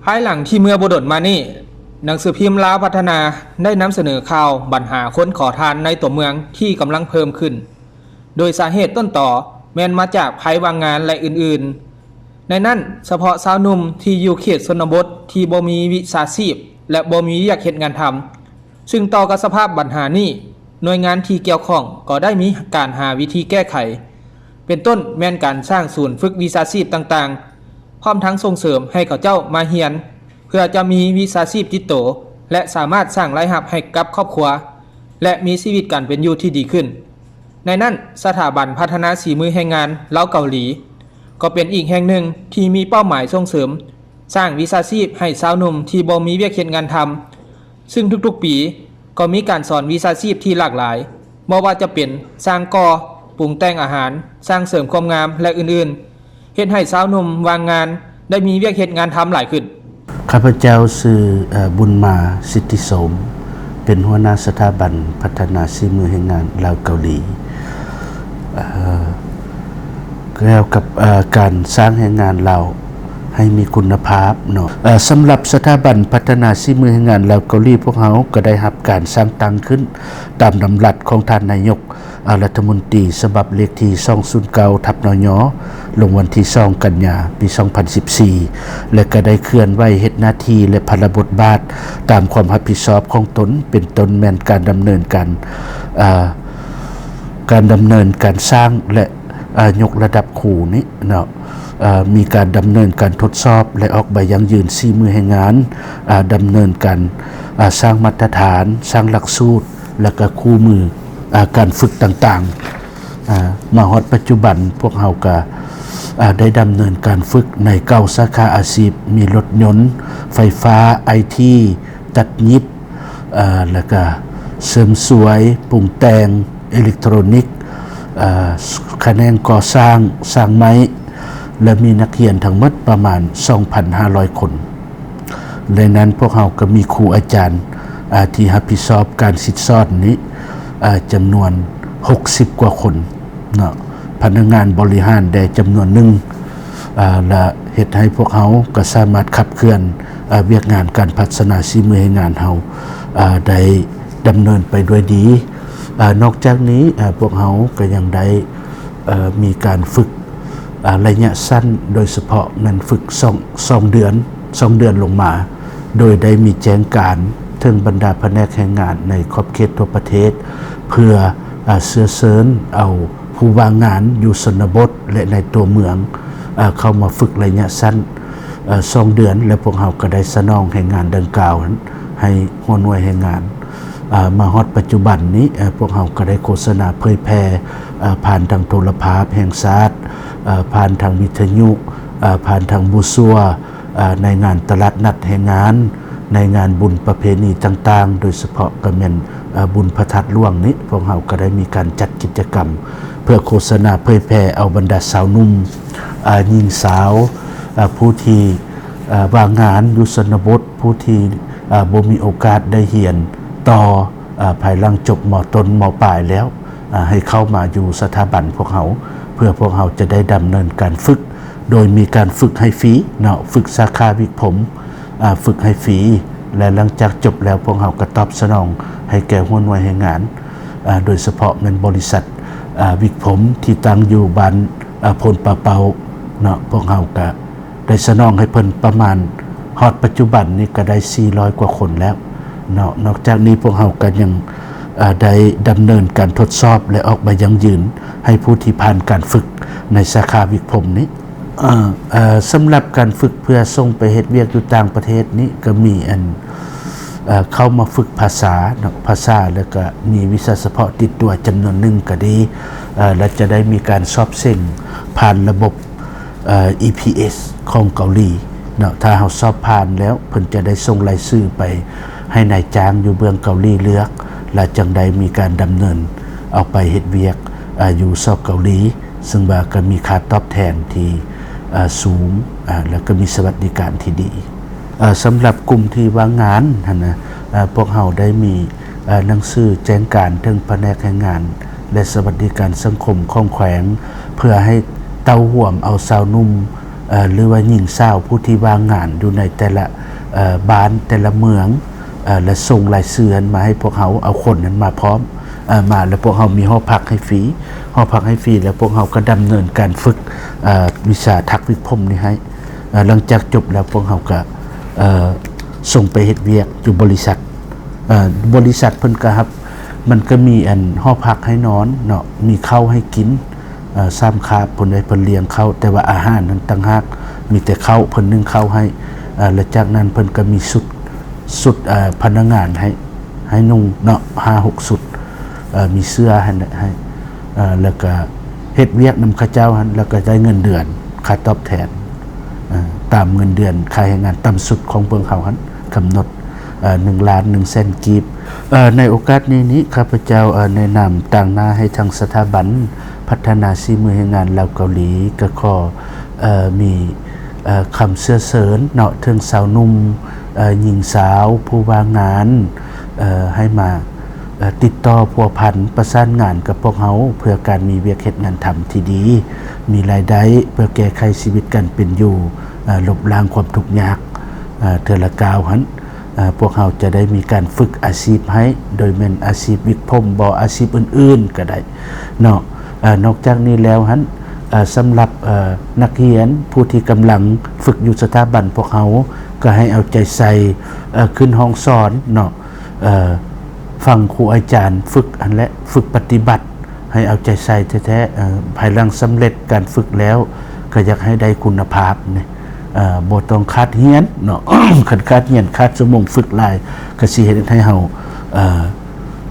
ພາຍຫຼັງທີ່ເມື່ອບໍ່ດົນມານີ້, ໜັງສືພິມລາວພັດທະນາໄດ້ນຳສະເໜີຂ່າວບັນຫາຄົນຂໍທານໃນຕົວເມືອງທີ່ກຳລັງເພີ່ມຂຶ້ນ, ໂດຍສາເຫດຕົ້ນຕໍແມ່ນມາຈາກໄພວ່າງງານ ແລະ ອື່ນໆ. ໃນນັ້ນ, ສະເພາະຊາວໜຸ່ມທີ່ຢູ່ເຂດຊົນນະບົດທີ່ບໍ່ມີວິຊາຊີບ ແລະ ບໍ່ມີວຽກເຮັດງານທຳ, ຊຶ່ງຕໍ່ກັບສະພາບບັນຫານີ້, ໜ່ວຍງານທີ່ກ່ຽວຂ້ອງກໍໄດ້ມີການຫາວິທີແກ້ໄຂ, ເປັນຕົ້ນແມ່ນການສ້າງສູນຝຶກວິຊາຊີບຕ່າງໆ, ພ້ອມທັງສົ່ງເສີມໃຫ້ເຂົາເຈົ້າມາຮຽນ ເພື່ອຈະມີວິຊາຊີບຕິດໂຕ ແລະ ສາມາດສ້າງລາຍຮັບໃຫ້ກັບຄອບຄົວ ແລະ ມີຊີວິດການເປັນຢູ່ທີ່ດີຂຶ້ນ. ໃນນັ້ນ, ສະຖາບັນພັດທະນາສີມືແຮງງານລາວເກົາຫຼີ ກໍເປັນອີກແຫ່ງໜຶ່ງທີ່ມີເປົ້າໝາຍສົ່ງເສີມສ້າງວິຊາຊີບໃຫ້ຊາວໜຸ່ມທີ່ບໍ່ມີວຽກເຮັດງານທຳ, ຊຶ່ງທຸກໆປີກໍມີການສອນວິຊາຊີບທີ່ຫຼາກຫຼາຍ, ບໍ່ວ່າຈະເປັນຊ່າງກໍ່, ປຸງແຕ່ງອາຫານ, ຊ່າງເສີມຄວາມງາມ ແລະ ອື່ນໆ, ເຮັດໃຫ້ຊາວໜຸ່ມວ່າງງານໄດ້ມີວຽກເຮັດງານທຳຫຼາຍຂຶ້ນ. ຂ້າພະເຈົ້າຊື່ ເອີ ບຸນມາ ສິດທິສົມ, ເປັນຫົວໜ້າສະຖາບັນພັດທະນາສີມືແຮງງານລາວເກົາຫຼີ. ເອີ ກ່ຽວກັບ ເອີ ການສ້າງແຮງງານລາວໃຫ້ມີຄຸນນະພາບເນາະ, ເອີ ສຳລັບສະຖາບັນພັດທະນາສີມືແຮງງານລາວເກົາຫຼີ ພວກເຮົາກໍໄດ້ຮັບການສ້າງຕັ້ງຂຶ້ນຕາມດຳລັດຂອງທ່ານນາຍົກ ອາ ລັດຖະມົນຕີ ສະບັບເລກທີສອງສູນເກົ້າ ທັບ ນຍ ລົງວັນທີສອງ ກັນຍາ ປີສອງພັນສິບສີ່ ແລະ ກໍໄດ້ເຄື່ອນໄຫວເຮັດໜ້າທີ່ ແລະ ພາລະບົດບາດຕາມຄວາມຮັບຜິດຊອບຂອງຕົນ, ເປັນຕົ້ນແມ່ນການດຳເນີນການ ອາ ການດຳເນີນການສ້າງ ແລະ ອາ ຍົກລະດັບຄູນີ້ເນາະ, ອາ ມີການດຳເນີນການທົດສອບ ແລະ ອອກໃບຢັ້ງຢືນສີມືແຮງງານ, ອາ ດຳເນີນການ ອາ ສ້າງມາດຕະຖານ, ສ້າງຫຼັກສູດ ແລະ ກະຄູ່ມື ອາ ການຝຶກຕ່າງໆ. ອາ ມາຮອດປັດຈຸບັນ ພວກເຮົາກະ ອາ ໄດ້ດຳເນີນການຝຶກໃນເກົ້າສາຂາອາຊີບ, ມີລົດຍົນ, ໄຟຟ້າ, ໄອທີ, ຕັດຫຍິບ, ອາ ແລະ ກະເສີມສວຍ, ປຸງແຕ່ງ, ເອເລັກໂທຣນິກ, ອາ ຂະແໜງກໍ່ສ້າງ, ຊ່າງໄມ້ ແລະ ມີນັກຮຽນທັງໝົດປະມານສອງພັນຫ້າຮ້ອຍຄົນ. ໃນນັ້ນພວກເຮົາກໍມີຄູອາຈານ ອາ ທີ່ຮັບຜິດຊອບການສິດສອນນີ້ ອາ ຈຳນວນຫົກສິບກວ່າຄົນເນາະ, ພະນັກງານບໍລິຫານແດ່ຈຳນວນໜຶ່ງ ອາ ແລະ ເຮັດໃຫ້ພວກເຮົາກໍສາມາດຂັບເຄື່ອນ ອາ ວຽກງານການພັດທະນາສີມືແຮງງານເຮົາ ອາ ໄດ້ດຳເນີນໄປດ້ວຍດີ. ອາ ນອກຈາກນີ້ ອາ ພວກເຮົາກໍຍັງໄດ້ ເອີ ມີການຝຶກ ອາ ໄລຍະສັ້ນ ໂດຍສະເພາະແມ່ນຝຶກສອງ ສອງເດືອນ ສອງເດືອນລົງມາ, ໂດຍໄດ້ມີແຈ້ງການເຖິງບັນດາພະແນກແຮງງານໃນຂອບເຂດທົ່ວປະເທດ ເພື່ອ ອາ ເຊື້ອເຊີນເອົາຜູ້ວ່າງງານຢູ່ຊົນນະບົດ ແລະ ໃນຕົວເມືອງ ອາ ເຂົ້າມາຝຶກໄລຍະສັ້ນ ເອີ ສອງເດືອນ ແລະ ພວກເຮົາກໍໄດ້ສະໜອງແຮງງານດັ່ງກ່າວນັ້ນໃຫ້ຫົວໜ່ວຍແຮງງານ. ອາ ມາຮອດປັດຈຸບັນນີ້ ອາ ພວກເຮົາກໍໄດ້ໂຄສະນາເຜີຍແຜ່ ອາ ຜ່ານທາງໂທລະພາບແຫ່ງຊາດ, ອາ ຜ່ານທາງວິທະຍຸ, ອາ ຜ່ານທາງບູຊວ, ອາ ໃນງານຕະຫຼາດນັດແຮງງານ, ໃນງານບຸນປະເພນີຕ່າງໆ, ໂດຍສະເພາະກໍແມ່ນ ອາ ບຸນພະທາດຫຼວງນີ້, ພວກເຮົາກໍໄດ້ມີການຈັດກິດຈະກຳ ເພື່ອໂຄສະນາເຜີຍແຜ່ເອົາບັນດາຊາວໜຸ່ມ, ອາ ຍິງສາວ, ອາ ຜູ້ທີ່ ອາ ວ່າງງານຢູ່ຊົນນະບົດ, ຜູ້ທີ່ ອາ ບໍ່ມີໂອກາດໄດ້ຮຽນຕໍ່ ອາ ພາຍຫຼັງຈົບ ມ.ຕົ້ນ ມ.ປາຍ ແລ້ວ ອາ ໃຫ້ເຂົ້າມາຢູ່ສະຖາບັນພວກເຮົາ ເພື່ອພວກເຮົາຈະໄດ້ດຳເນີນການຝຶກ ໂດຍມີການຝຶກໃຫ້ຟຣີເນາະ, ຝຶກສາຂາວິກຜົມ ອາ ຝຶກໃຫ້ຟຣີ ແລະ ຫຼັງຈາກຈົບແລ້ວ ພວກເຮົາກໍຕອບສະໜອງໃຫ້ແກ່ຫົວໜ່ວຍແຮງງານ ອາ ໂດຍສະເພາະແມ່ນບໍລິສັດ ອາ ວິກຜົມ ທີ່ຕັ້ງຢູ່ບ້ານ ອາ ໂພນປາເປົ້າເນາະ, ພວກເຮົາກໍ ໄດ້ສະໜອງໃຫ້ເພິ່ນປະມານ ຮອດປັດຈຸບັນນີ້ກໍໄດ້ສີ່ຮ້ອຍກວ່າຄົນແລ້ວເນາະ. ນອກຈາກນີ້ພວກເຮົາກໍຍັງ ເອີ ໄດ້ດຳເນີນການທົດສອບ ແລະ ອອກໃບຢັ້ງຢືນໃຫ້ຜູ້ທີ່ຜ່ານການຝຶກໃນສາຂາວິກຜົມນີ້. ເອີ ເອີ ສຳລັບການຝຶກເພື່ອສົ່ງໄປເຮັດວຽກຢູ່ຕ່າງປະເທດນີ້ ກໍມີອັນ ເອີ ເຂົ້າມາຝຶກພາສາເນາະ, ພາສາ ແລ້ວກໍມີວິຊາສະເພາະຕິດຕົວຈຳນວນໜຶ່ງກໍດີ, ເອີ ແລະ ຈະໄດ້ມີການສອບເສັງຜ່ານລະບົບ ເອີ ອີ ພີ ເອສ ຂອງເກົາຫຼີເນາະ. ຖ້າເຮົາສອບຜ່ານແລ້ວ ເພິ່ນຈະໄດ້ສົ່ງລາຍຊື່ໄປໃຫ້ນາຍຈ້າງຢູ່ເບື້ອງເກົາຫຼີເລືອກ ແລະ ຈຶ່ງໄດ້ມີການດຳເນີນເອົາໄປເຮັດວຽກ ເອີ ຢູ່ສປເກົາຫຼີ, ເຊິ່ງວ່າກໍມີຄ່າຕອບແທນທີ່ ເອີ ສູງ ເອີ ແລະ ກໍມີສະຫວັດດີການທີ່ດີ. ເອີ ສຳລັບກຸ່ມທີ່ວ່າງງານຫັ້ນນະ ເອີ ພວກເຮົາໄດ້ມີ ເອີ ໜັງສືແຈ້ງການເຖິງພະແນກແຮງງານ ແລະ ສະຫວັດດີການສັງຄົມຂອງແຂວງ ເພື່ອໃຫ້ເຕົ້າຮວມເອົາຊາວໜຸ່ມ ເອີ ຫຼືວ່າຍິງສາວຜູ້ທີ່ວ່າງງານຢູ່ໃນແຕ່ລະ ເອີ ບ້ານແຕ່ລະເມືອງ ເອີ ແລະ ສົ່ງລາຍຊື່ນັ້ນມາໃຫ້ພວກເຮົາ ເອົາຄົນນັ້ນມາພ້ອມ ເອີ ມາ ແລະ ພວກເຮົາມີຫໍພັກໃຫ້ຟຣີ ຫໍພັກໃຫ້ຟຣີ ແລ້ວພວກເຮົາກໍດຳເນີນການຝຶກ ເອີ ວິຊາຖັກວິກຜົມນີ້ໃຫ້ ເອີ ຫຼັງຈາກຈົບແລ້ວພວກເຮົາກໍ ເອີ ສົ່ງໄປເຮັດວຽກຢູ່ບໍລິສັດ ເອີ ບໍລິສັດເພິ່ນກໍຮັບ ມັນກໍມີອັນຫໍພັກໃຫ້ນອນເນາະ ມີເຂົ້າໃຫ້ກິນ ເອີ ສາມຄາບພຸ້ນເດ້ ເພິ່ນລ້ຽງເຂົ້າ ແຕ່ວ່າອາຫານນັ້ນຕ່າງຫາກ ມີແຕ່ເຂົ້າ ເພິ່ນໜຶ້ງເຂົ້າໃຫ້ ເອີ ແລະ ຈາກນັ້ນເພິ່ນກໍມີຊຸດ ຊຸດ ເອີ ພະນັກງານໃຫ້ ໃຫ້ນຸ່ງເນາະ ຫ້າຫົກຊຸດ ເອີ ມີເສື້ອໃຫ້ ໃຫ້ ເອີ ແລ້ວກໍເຮັດວຽກນຳເຂົາເຈົ້າຫັ້ນ ແລ້ວກໍໄດ້ເງິນເດືອນ ຄ່າຕອບແທນ ເອີ ຕາມເງິນເດືອນ ຄ່າແຮງງານຕ່ຳສຸດຂອງເມືອງເຮົາຫັ້ນ ກຳນົດ ເອີ ໜຶ່ງລ້ານໜຶ່ງແສນກີບ. ເອີ ໃນໂອກາດນີ້ນີ້ ຂ້າພະເຈົ້າ ເອີ ໃນນາມຕາງໜ້າໃຫ້ທາງສະຖາບັນພັດທະນາສີມືແຮງງານລາວເກົາຫຼີ ກໍຂໍ ເອີ ມີ ເອີ ຄຳເຊື້ອເຊີນເນາະ ເຖິງຊາວໜຸ່ມ ເອີ ຍິງສາວ ຜູ້ວ່າງງານ ເອີ ໃຫ້ມາ ເອີ ຕິດຕໍ່ພົວພັນປະສານງານກັບພວກເຮົາ ເພື່ອການມີວຽກເຮັດງານທຳທີ່ດີ ມີລາຍໄດ້ ເພື່ອແກ້ໄຂຊີວິດການເປັນຢູ່ ເອີ ລົບລ້າງຄວາມທຸກຍາກ ເອີ ເທື່ອລະກ້າວຫັ້ນ ເອີ ພວກເຮົາຈະໄດ້ມີການຝຶກອາຊີບໃຫ້ ໂດຍແມ່ນອາຊີບວິກຜົມບໍ ອາຊີບອື່ນໆກໍໄດ້ເນາະ. ເອີ ນອກຈາກນີ້ແລ້ວຫັ້ນ ເອີ ສຳລັບ ເອີ ນັກຮຽນຜູ້ທີ່ກຳລັງຝຶກຢູ່ສະຖາບັນພວກເຮົາ ກໍໃຫ້ເອົາໃຈໃສ່ ເອີ ຂຶ້ນຫ້ອງສອນເນາະ ເອີ ຟັງຄູອາຈານຝຶກຫັ້ນແຫຼະ ຝຶກປະຕິບັດ ໃຫ້ເອົາໃຈໃສ່ແທ້ໆ ເອີ ພາຍຫຼັງສຳເລັດການຝຶກແລ້ວ ກໍຢາກໃຫ້ໄດ້ຄຸນນະພາບນີ້ ເອີ ບໍ່ຕ້ອງຂາດຮຽນເນາະ ຄັນຂາດຮຽນ ຂາດຊົ່ວໂມງຝຶກຫຼາຍ ກໍຊິເຮັດໃຫ້ເຮົາ ເອີ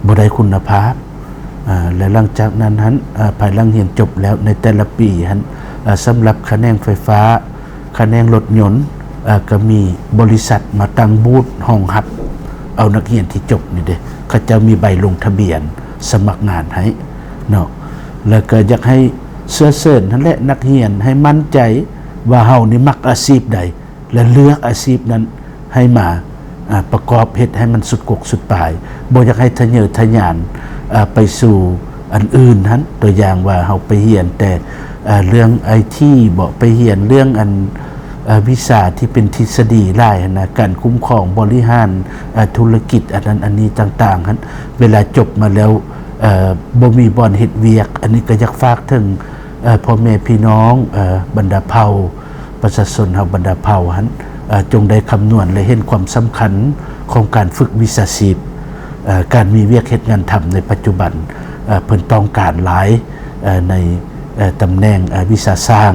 ບໍ່ໄດ້ຄຸນນະພາບ ເອີ ແລະ ຫຼັງຈາກນັ້ນຫັ້ນ ເອີ ພາຍຫຼັງຮຽນຈົບແລ້ວ ໃນແຕ່ລະປີຫັ້ນ ເອີ ສຳລັບຂະແໜງໄຟຟ້າ ຂະແໜງລົດຍົນ ເອີ ກໍມີບໍລິສັດມາຕັ້ງບູດຮອງຮັບເອົານັກຮຽນທີ່ຈົບນີ້ເດ້ ເຂົາເຈົ້າມີໃບລົງທະບຽນສະໝັກງານໃຫ້ເນາະ ແລ້ວກໍຢາກໃຫ້ເຊື້ອເຊີນຫັ້ນແຫຼະ ນັກຮຽນໃຫ້ໝັ້ນໃຈວ່າເຮົານີ້ມັກອາຊີບໃດ ແລະ ເລືອກອາຊີບນັ້ນໃຫ້ມາ ອາ ປະກອບເຮັດໃຫ້ມັນສຸດກົກສຸດປາຍ ບໍ່ຢາກໃຫ້ທະເຍີທະຍານ ອາ ໄປສູ່ອັນອື່ນຫັ້ນ ຕົວຢ່າງວ່າເຮົາໄປຮຽນແຕ່ ອາ ເລື່ອງໄອທີບໍ ໄປຮຽນເລື່ອງອັນ ອາ ວິຊາທີ່ເປັນທິດສະດີຫຼາຍຫັ້ນນະ ການຄຸ້ມຄອງບໍລິຫານ ອາ ທຸລະກິດ ອັນນັ້ນອັນນີ້ຕ່າງໆຫັ້ນ ເວລາຈົບມາແລ້ວ ອາ ບໍ່ມີບ່ອນເຮັດວຽກ. ອັນນີ້ກໍຢາກຝາກເຖິງ ອາ ພໍ່ແມ່ພີ່ນ້ອງ ອາ ບັນດາເຜົ່າ ປະຊາຊົນເຮົາບັນດາເຜົ່າຫັ້ນ ເອີ ຈົ່ງໄດ້ຄຳນວນ ແລະ ເຫັນຄວາມສຳຄັນຂອງການຝຶກວິຊາຊີບ ເອີ ການມີວຽກເຮັດງານທຳໃນປັດຈຸບັນ ເອີ ເພິ່ນຕ້ອງການຫຼາຍ ເອີ ໃນ ເອີ ຕຳແໜ່ງ ເອີ ວິຊາຊ່າງ.